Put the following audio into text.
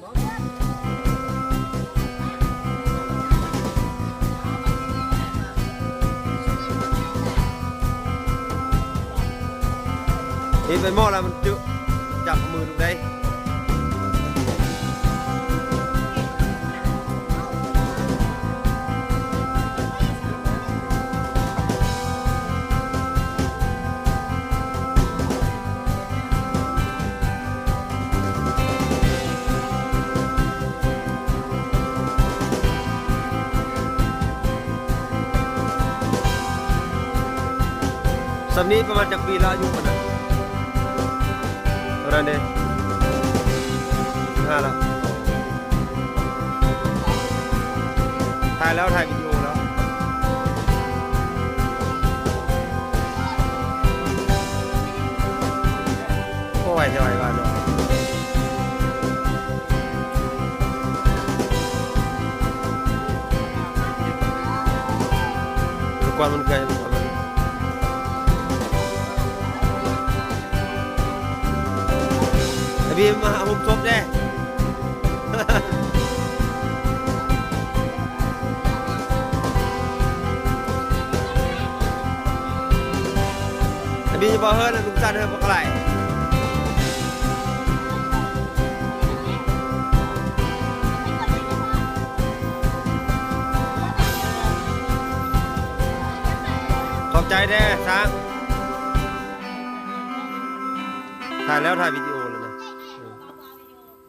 ເຮັດໄປໝໍ້ລະມັນຈະຈັບມືລູກໄດ້. ສ່ຳນີ້ປະມານຈັກປີແລ້ວ ອາຍຸມັນນະ? ເທົ່ານັ້ນເດ້ ສິບຫ້າແລ້ວ. ຖ່າຍແລ້ວ ຖ່າຍວິດີໂອແລ້ວ. ໂອ້ ໄວແທ້ ໄວວ່າເນາະ. ກວນມັນເຄືອ ໄອ້ບີມ ມາຫາໂຮມສົບແດ່. ໄອ້ບີມ ຢ່າບໍ່ເຮີນ ລຸງສັນເຮີນບໍ່ກະໄຫຼ. ຂອບໃຈແດ່ ຊ້າງ. ຖ່າຍແລ້ວ ຖ່າຍວິດີ